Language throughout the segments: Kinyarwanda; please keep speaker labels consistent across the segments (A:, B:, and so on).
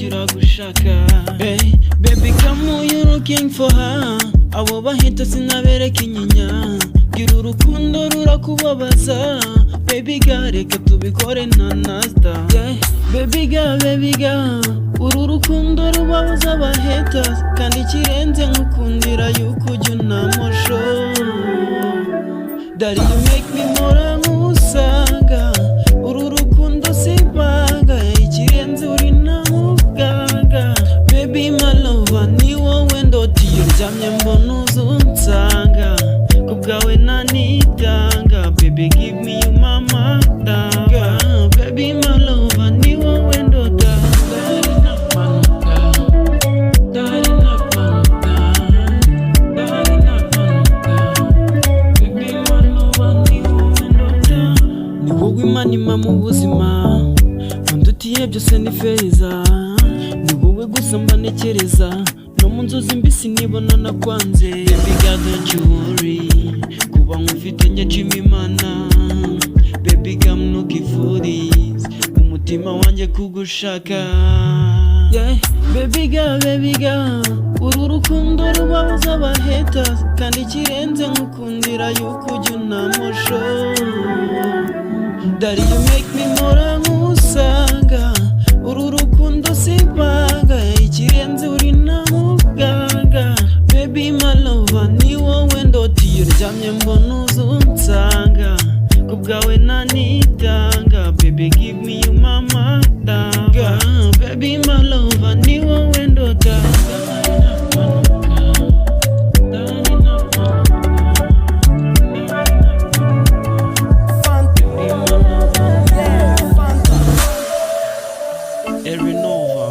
A: Iragushaka. Hey, baby, come on, you looking for her. Abo bahita sinabereka inyinya. Gira urukundo rurakubabaza. Baby girl, reka tubikore nta nasta. Yeah. Baby girl, baby girl, uru rukundo rubabaza aba haters. Kandi ikirenze nkukundira yuko ujya unamosho. Daddy, you make me mpora nkusanga. Uru rukundo si ibanga. Ikirenze uri na muganga. Baby, my lover, ni wowe ndota. Iyo ndyamye mbona uzunsanga. Ku bwawe nanitanga. Baby, give me you mama tanga. Baby, my lover, ni wowe ndota. Daddy, nakumanuka. Daddy, nakumanuka. Daddy, nakumanuka. Baby, my lover, ni wowe ndota. Ni wowe Imana impa mu buzima. Wandutiye byose ni feza. Ni wowe gusa mba ntekereza. No mu nzozi mbisi nibona nakwanze. Baby girl, don't you worry. Kuba nkufite njye nshima Imana. Baby girl, ntukifurize umutima wanjye kugushaka. Yeah. Baby girl, baby girl, uru rukundo rubabaza aba haters. Kandi ikirenze nkukundira yuko ujya unamosho. Daddy, you make me mpora nkusanga. Uru rukundo si ibanga. Ikirenze uri na muganga. Baby, my lover, ni wowe ndota. Iyo ndyamye mbona uzunsanga. Ku bwawe nanitanga. Baby, give me you mama tanga. Baby, my lover, ni wowe ndota. Daddy, nakumanuka.
B: Fanta,
A: Baby, my lover.
B: Yeah, Fanta.
A: Erinova.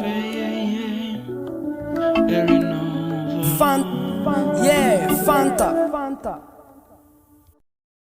A: Hey, hey, hey. Erinova.
B: Fanta, yeah, Fanta.